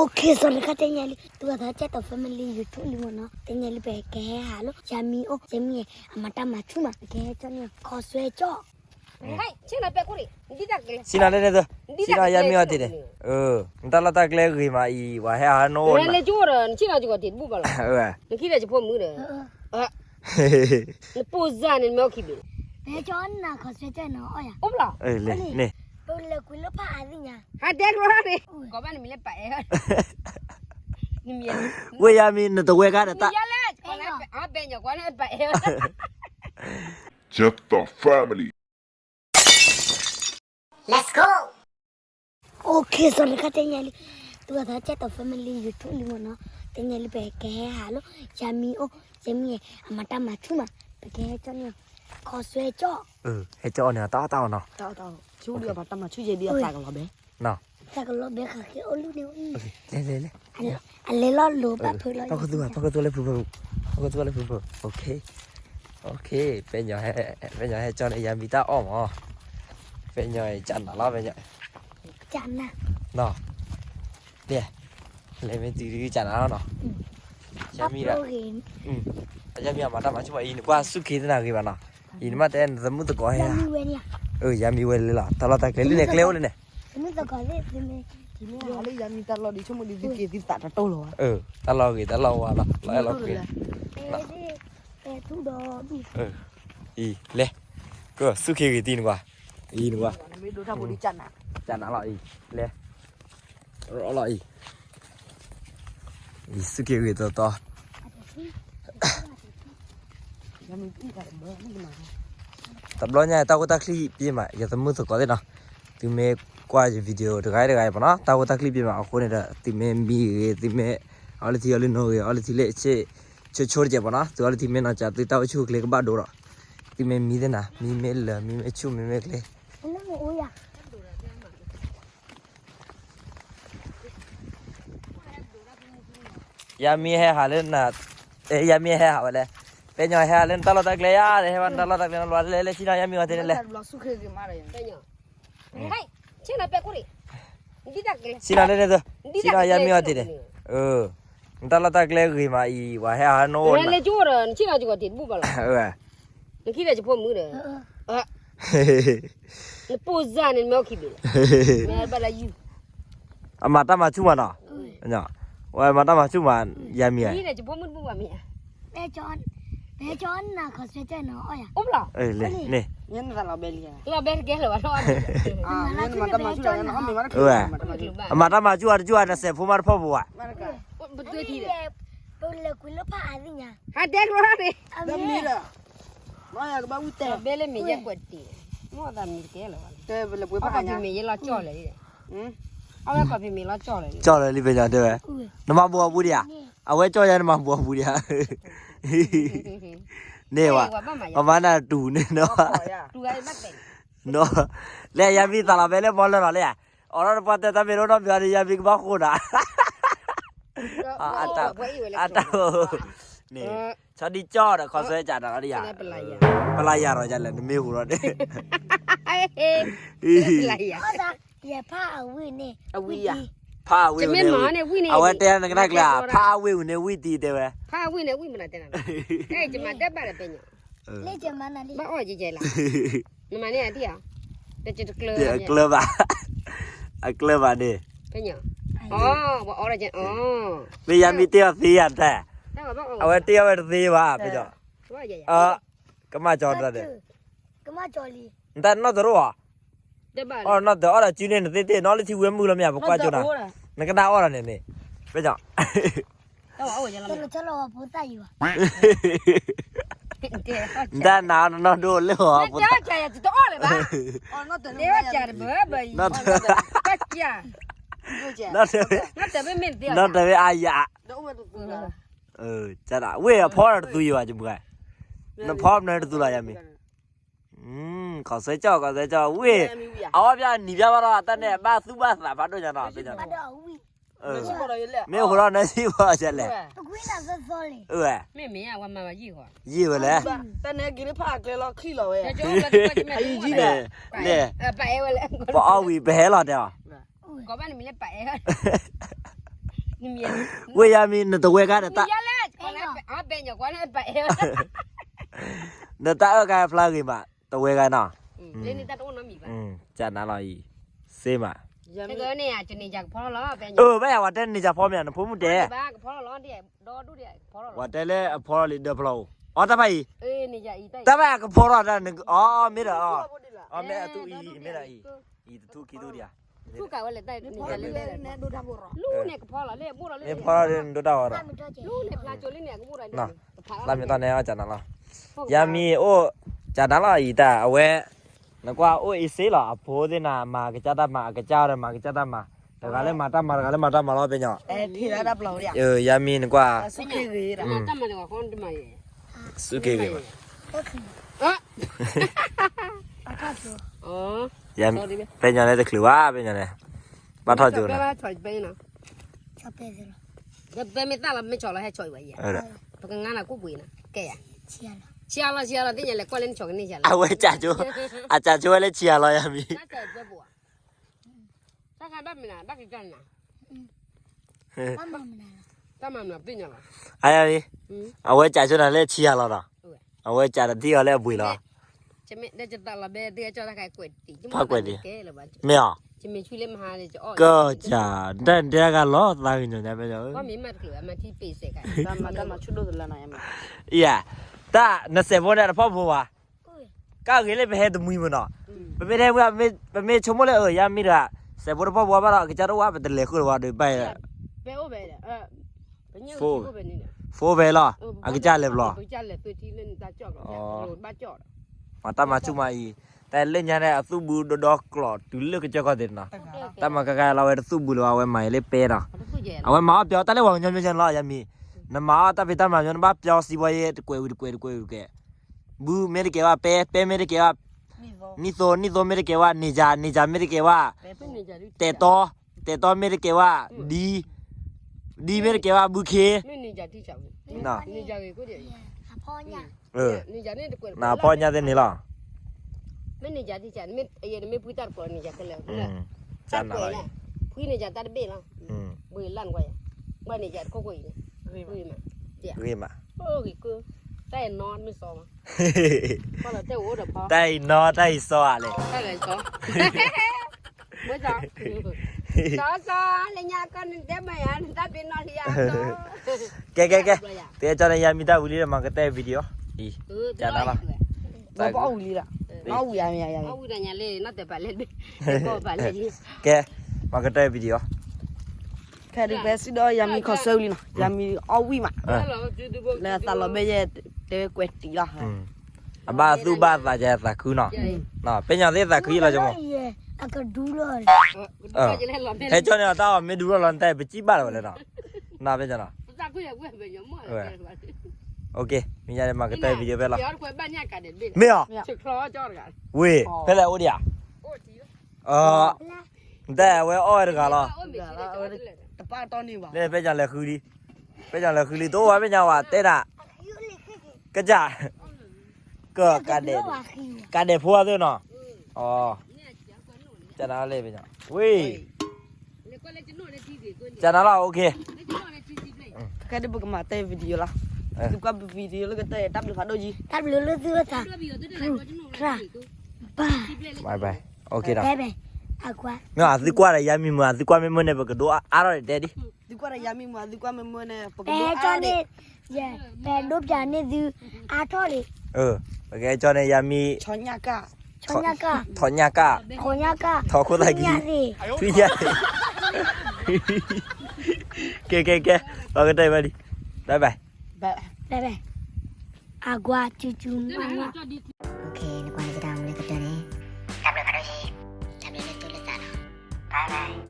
Okay, စီၤတခါတဲညါလံ သူၣ်အသးကဲတီၤ family YouTube လံမ့ၢ်နီၤ, တဲညါလံ ပကဟဲဟးလၢ ယၤမံၤအိၣ်, ယၤမံၤ အမၤတၢ်မၤဆူၣ်မး, ပကဟဲကၠီန့ၣ် ခီဆွဲကၠီ ဆ့ၣ်နီၤ ယၤမံၤအီၤတ့ၢ်န့ၣ်, နတၢ်လီၢ်တၢ်ကျဲဂ့ၤမးအံၤ ပှၤဟဲဟးနအိၣ်န့ၣ်, နခံဒီးယဖိမုၣ်ဒီး, နပိၢ်စၢ်န့ၣ် နမ့ၢ်အိၣ်ခံဘ့ၣ်, ပဟဲကၠီနၤ ခီဆွဲကၠီနီၤ အီၣ်ယၤ, န့ၣ်, ပလဲၤကွံာ်လၢဖးအါသ့ၣ်ညါ, ဟးတဲကျိန့ၣ်, ကိးဘၣ်နမံၤလၢပအဲၣ် ဝဲယၤမံၤ နတဝဲကါဒီးတၢ် ပအဲၣ် Just the family. Let's go. Okay, စီၤတခါတဲညါလံ သူၣ်အသးကဲတီၤ family YouTube လံမ့ၢ်နီၤ, တဲညါလံ ပကဟဲဟးလၢ ယၤမံၤအိၣ်, ယၤမံၤ အမၤတၢ်မၤဆူၣ်မး, ပကဟဲကၠီန့ၣ် ခီဆွဲကၠီ, ဟဲကၠီအီၤန့ၣ် တၢ်အီၣ်တၢ်အီၣ်နီၤ, တၢ်အီၣ်တၢ်အီၣ် ဆူၣ်လံအီၤ ပှၤတၢ်မၤဆူၣ်ယဲဒ်အသးကလီၤဘဲ သးကလီၤဘဲဃးဃ့အိၣ်လူၢ်န့ၣ်, အလဲၤလီၤလိၤဘၣ်ဖုးလီၤ, ထီၣ်ကသူၣ်ဘၣ် ထီၣ်ကသူၣ်လၢဖုးဖုး, ထီၣ်ကသူၣ်လၢဖုးဖုး, okay, okay, ပညီဟဲကၠီန့ၣ် ယၤမံၤတၢ်အီၣ်မး, ပညီကၢ်နၤလီၤ ပညီ, ကၢ်နၤ, လဲၤ, လဲၤမ့ၢ်တုၤကၢ်နၤလီၤနီၤ, ယၤမံၤဒီး, ယၤမံၤအမၤတၢ်မၤဆူၣ်မးအံၤ နကွၢ်စူၢ်က့ၤသနာ်ဂ့ၤဘၣ်နီၤ, အံၤနမ့ၢ်တဲနသမုၣ်သကိးဟဲ, ယၤမံၤဝဲလၢလီၤ တၢ်လီၢ်တၢ်ကျဲလၢန့ၣ် ကျဲအိၣ်လၢန့ၣ် တၢ်လီၢ်ဂ့ၤ တၢ်လီၢ်ဝါလီၤ, လီၤအဲၣ်လီၤကွံာ်, အံၤ လဲၤ, ကစူၢ်က့ၤဂ့ၤတံၢ်နကွၢ်, အံၤနကွၢ်, ကၢ်နၤလီၤအံၤ, လဲၤ, လီၤအံၤ, အံၤစူၢ်က့ၤဂ့ၤတီတီ တဘျီညါ တၢ်ဂိၢ်တၢ်ချံပ့မး ယသမုၣ်သကိးသ့ၣ်နီၤ, သုမ့ၢ်ကွၢ်ယ video တဂၤတဂၤအံၤမ့ၢ်နီၤ တၢ်ဂိၢ်တၢ်ချံပ့မးအဃိန့ၣ်ဒီး သုမ့ၢ်မံဂ့ၤ သုမ့ၢ်အီလုၢ်ထံအီလုၢ်နိဂ့ၤ အီလုၢ်ထံလၢဆ့ ဆိဆိတကဲးမ့ၢ်နီၤ သုအီလုၢ်ထံမ့ၢ်နီၤ ကသုတၢ်အိၣ်ဆူၣ်အိၣ်ချ့ကဘၣ်ဒိဒီး သုမ့ၢ်မံသ့ၣ်နၤ မံမ့ၢ်လၢာ် မံမ့ၢ်ဆူၣ် မံမ့ၢ်ချ့ ယၤမံၤဟဲဟးလၢနၤ, ယၤမံၤဟဲဟးဝဲလဲၣ်, ပဲညီဟဲဟးလၢနတၢ်လီၢ်တၢ်ကျဲယါ ဟဲဘၣ်နတၢ်လီၢ်တၢ်ကျဲနီၤ လဲၤလဲၤလဲၤ ဆ့ၣ်နီၤယၤမံၤဝဲတ့ၢ်န့ၣ်လဲၣ်, ဆ့ၣ်နီၤပဲကူၣ်န့ၣ်, ဆ့ၣ်နီၤလဲၣ်န့ၣ်, ဆ့ၣ်နီၤယၤမံၤဝဲတ့ၢ်န့ၣ်, နတၢ်လီၢ်တၢ်ကျဲဂ့ၤမးအံၤ ပှၤဟဲဟးနအိၣ်န့ၣ်, နခံဒီးယဖိမုၣ်ဒီး, နပိၢ်စၢ်န့ၣ် နမ့ၢ်အိၣ်ခံဘ့ၣ်, အမၤတၢ်မၤဆူၣ်မးနီၤ, ဝဲမၤတၢ်မၤဆူၣ်မး, ယၤမံၤဧါ, န့ၣ်, အမၤတၢ်မၤဆူၣ်ဧါ တကၠူၣ်ဧါနစဲးဖိမးတဖီပူၤဧါ, ပလဲၤကွံာ်လၢဖးအါသ့ၣ်ညါ, ဟးတဲကျိန့ၣ်, ဘဲလၢမ့ၢ်ယဲကွဲးတ့ၢ်, မ့ၢ်အသးမံၤတကဲလၢၤဘၣ်, အဝဲကီၢ်ဖံးမ့ၢ်လီၤကၠီၣ်လၢာ်လံ, အဝဲကီၢ်ဖံးမ့ၢ်လီၤကၠီၣ်လၢာ်လံ, ကၠီၣ်လၢာ်လံ ပဲညီတဲဝဲ, နမၤဘူးအဘူးဒံးဧါ, အဝဲကၠီၣ်ယါနမၤဘူးအဘူးဒံးဧါ, န့ၣ်ဝဲ, ပမၤနၤတူၢ်န့ၣ်နီၤ, လၢယၤမံၤသးလီၤဘဲလၢမီလၢနီၤလၢယၤ, အိးထီၣ်တပှၢ်တဲတၢ်မ့ၢ်တအိၣ်နီတမံၤဒီး ယၤမံၤကဘၣ်ဃိၣ်နၤ အတၢ်, အတၢ်, န့ၣ်, ဆီဒံကၠီဒီးခီဆွဲကၠးနၤလီၤဒံးဧါ, ပလၢယၤဒီးယၤလဲၣ် နမ့ၢ်ဟူးဒီးန့ၣ်, ဖးအဝ့ၢ်န့ၣ်, ဖးအဝ့ၢ်န့ၣ်, အဝဲတဲနကနၣ်ကျဲဧါ, ဖးအဝ့ၢ်န့ၣ်ဝံၣ်တံၢ်တဲဝဲ, ဘၣ်အီၣ်ယကဲလၢ, အကျၢၤဘၣ်, အကျၢၤဘၣ်န့ၣ်, မ့ၢ်ယၤမံၤတ့ၢ်အီၤသ့ယၤတဲ, အဝဲတ့ၢ်အီၤဝဲတသ့ဘၣ်, ပယီၤ, ကမၣ်ကၠီတၢ်ဒီး, နတၢ်နီၢ်တရိၣ်ဧါ, အီၣ်နီၢ်တအီၣ်ဒီးစုန့ၣ် နသ့တ့ၢ်နီၢ်လၢထံဝဲမုၢ်လီၤမ့ၢ်ဧါ, ပကွၢ်ကၠိနၤ, နကနၣ်အီၣ်ဒီးန့ၣ်န့ၣ်, ပယီၤ နတၢ်နာ်နနီၢ်ဒိၣ်လၢအီၤ, နီၢ်တဝဲအါယၤ, ဝ့ၢ်အဖီတသူယၤဘၣ်, နဖီမနုၤတသူလီၤယၤမံၤ, ခီၣ်စဲကၠီၣ် ခီၣ်စဲကၠီၣ် ဝ့ၢ်, အဝဲပျၢ်နံၤပျၢ်ဘၣ်ဒီး တၢ်န့ၣ်ဘၣ်သူၣ်ဘၣ်သးဖးဒိၣ်ညါနီၤ, မ့ၢ်ဟူးဒီးနစံၣ်ဘၣ်ယလဲၣ်, ယံာ်ဝဲလဲၣ်, န့ၣ်, ပအီၣ်ဝံၤပဟဲလီၤတဲအီၤ, ပအီၣ်ဝံၤပဟဲလီၤတဲအီၤ, ဝ့ၢ်ယါမံၤ နတဝဲကါဒီးတၢ် နတၢ်အၢၣ်ကါဖျါဂ့ၤမး တဝဲကါနီၤ, ကနၤလီၤအံၤ, စ့မး, အၢ ဘၣ်ယၤ ဝၤတဲန့ၣ်ယၤဖီမ့ၢ် နဖိမုၣ်တဲ, ဝၤတဲလၢအဖီလီၤလံဒၢဖျီအိၣ်, အီတၢ်ဖးအံၤ, တၢ်ဖးအကဖီထီၣ်တၢ်, အီ မ့ၢ်ဒီးအီ, အီ မ့ၢ်အသူအံၤ မ့ၢ်ဒီးအံၤ, အံၤတထူၣ်ခံထူၣ်ဒံးဧါ, မ့ၢ်ဖီထီၣ်ဒ်နဒိၣ်တၢ်ဂီၤဒီး, သးမ့ၢ်တီၢ်န့ၣ်အီၣ်ကနၤလီၤ, ယါမံၤအိၣ်, ကနၤလီၤအံၤတၢ် အဝဲ, နကွၢ်အိၣ်အ့စ့လီၤ အဖိသ့ၣ်နၤ မၤကစၢ်တၢ်မၤ အကစၢ်ဒီးမၤကစၢ်တၢ်မၤ, တဂၤလၢမၤတၢ်မၤ တဂၤလၢမၤတၢ်မၤလီၤ ပဲညီ, ယါမံၤနကွၢ်, စူၢ်က့ၤဂ့ၤမး, ပဲညီန့ၣ်တချုးဘၣ် ပဲညီန့ၣ်, ဘၣ်ထီၣ်ကၠိန့ၣ်, ပမ့ၢ်သၣ်လီၤမ့ၢ်ဆီၣ်လီၤဟဲဆီၣ်အံၤဘၣ်ယဲ, ပကငါနၤကူပှ့ၤနၤ, ကဲယၤ, ဆံးလီၤ ဆံးလီၤ သ့ၣ်ညါလဲၤကွၢ်လၢနဆီၣ်ကန့ၢ်ဆံးလီၤ, အဝဲ, အစးဆိဝဲလၢဆံးလီၤ ယါမံၤ တၢ်ခါဘၣ်မနုၤ ဘၣ်က့ၤကၢ်နၤ, တၢ်မၤမနုၤသ့ၣ်ညါလီၤ, အယါမံၤ, အဝဲစးဆိနၤလၢဆံးယၤလီၤဒီး, အဝဲစးတထံၣ်အီၤလၢအပှ့ၤလီၤ, ဖးကွဲးတံၢ်, မ့ၢ်အီၤ, ကစး, တၢ်တဲဂၤလီၤသးကညီၤညါပဲညီၤ, ယါ, တၢ်နစဲးဖိန့ၣ်တဖီဖိဘၣ် ကၢ်ဂ့ၤလၢပဟဲတမှံၤမ့ၢ်နီၤ, ပမ့ၢ်ထဲမုၢ်, ပမ့ၢ်ဆိကမိၣ်လၢအယါမံၤတဂၤ, စဲးဖိတဖီဖိဘၣ်ဒီး အကစၢ်တအိၣ်ဘၣ် ပတလဲၤဃုာ်လၢၤဘၣ်ဒီးဘၣ်, ဖိဖဲလီၤ, အကစၢ်လဲၤဘျီ, မၤတၢ်မၤဆူၣ်မးအံၤ, တၢ်လၢညါန့ၣ် အသူၣ်ဘုဒိဒီကျိးတုၤလၢကစၢၢ်ခီၣ်သ့ၣ်နီၤ, တၢ်မၤကကဲလီၤဝဲတသူၣ်ဘုလၢၤဘၣ် အဝဲမၤအံၤလၢပဲဒီး, အဝဲမၤအီၣ်ပျီတၢ်လၢပှၤကညီမ့ၢ်လီၤ ယါမံၤ, နမၤအီၣ်တၢ်ဖံးတၢ်မၤညီ နဘၣ်ပျီစံးပှၤယဲ တကွဲးဝံၤတကွဲးတကွဲးဝံၤတကွဲး ဘုမ့ၢ်တကဲဘၣ်ပဲ, ပဲမ့ၢ်တကဲဘၣ်, နံၣ်သိ နံၣ်သိမ့ၢ်တကဲဘၣ် နံၤယၤ, နံၤယၤမ့ၢ်တကဲဘၣ်, တဲာ်တီ, တဲာ်တီမ့ၢ်တကဲဘၣ် ဒံ, ဒံမ့ၢ်တကဲဘၣ် ဘုခ့, နဖီညါသ့ၣ်န့ၣ်လီၤ, မ့ၢ်နံၤယၤတကဲ, နမ့ၢ်ဖှံတၢ်တကွဲးနံၤယၤခဲလၢာ်, ဖှံနံၤယၤတၢ်တဘ့ၣ်လီၤ, ဘှံးလၢ်နကွၢ်, ဘှံးနံၤယၤတခိၣ်ခိၣ်အံၤ, ဂ့ၤမး, ဂ့ၤမး, တၢ်အံၤနီတမ့ၢ်စီၤမး, တၢ်အံၤနီ တၢ်အံၤစီၤဧါလဲၣ်, စီၤစီၤ လၢညါကီၢ်နတဲမၤယၤ နတၢ်ပ့ၤနီၣ်လံယၤ, ကဲကဲကဲ, သုကဲကၠီန့ၣ် ယါမံၤတၢ်ဝံၤလံဒီး မၤကတၢၢ် video အံၤ, ကနၤလီၤ, အီၣ်ဝံၤလံဒီး, အီၣ်ဝံၤဒီးညါလံ နီၢ်တဲပာ်လဲၣ်, ကဲ, မၤကတၢၢ် video ခဲဒုးပဲစံးဒီးယါမံၤခီၣ်ဆၢဝံၤလံနီၤ, ယါမံၤအီၣ်ဝံၤမး, လၢသးလီၤဘဲယဲတဲဝဲကွဲးတံၢ်လီၤ, အဘၣ်သူၣ်ဘၣ်သးယသးခုနီၤ, ပညိၣ်သ့ၣ်သးခုလီၤ, ဟဲကၠီန့ၣ် အတၢ်အီၣ်မ့ၢ်ဒူထီၣ်လီၤ နတၢ်ပစံးဘၣ်လီၤဝဲလဲၣ်နီၤ, ပညိၣ်, မ့ၢ်ယါန့ၣ် မၤကတၢၢ် video ဖဲလီၤ, မ့ၢ်အီၤ, ဝ့ၢ် ဖဲလဲၣ်အိၣ်ဒံးဧါ, နတၢ်အဝဲအီၣ်ဝဲတဂၤလီၤ, လၢဖဲညါလဲၤဃုလံ, ဖဲညါလဲၤဃုလံ တအိၣ်ဝဲဖဲညါဝဲတဲဒၣ်, ကစၢ်, က, ကဒဲးဖိအသ့ၣ်နီၤ, ကနၤလၢဖဲညါ, ဝ့ၢ်, ကနၤလီၤ OK, ခဲဒုးပကမၤတၢ် video လီၤ, သုကွၢ် video လၢကတၢၢ် တၢ်ဘျုးဖးဒိၣ်ကံ, တၢ်ဘျုးလၢသုဝဲသး, ဘၣ်, မ့ၢ်အသုကွၢ်ဒီးယါမံၤမုာ် အသုကွၢ်မ့ၢ်မုာ်န့ၣ် ပကဒိအါထီၣ်တဲဒံး, သုကွၢ်ဒီးယါမံၤမုာ် အသုကွၢ်မ့ၢ်မုာ်န့ၣ် ပကဒိအါထီၣ်ဒံး, ပဒိပျးန့ၢ်သုအါထီၣ်ဒံး, ပကဲကၠီန့ၣ် ယါမံၤ, ထီၣ်ညၣ်ကၢ်, ထီၣ်ညၣ်ကၢ်, ထီၣ်ခိၣ်သးကံ, ထွံၣ်ညၣ်သ့ၣ်, ကဲကဲကဲ, ပကတၢၢ်ဘၣ်ဒံး, bye bye, bye bye, အကွၢ် စူၤစူၤမးမး, OK နကွၢ်လၢကတၢၢ်မူလၢကတၢၢ်န့ၣ်, တၢ်ဘျုးဖးဒိၣ်ကံ, တၢ်ဘျုးလၢသုလၢသးလီၤ, bye bye.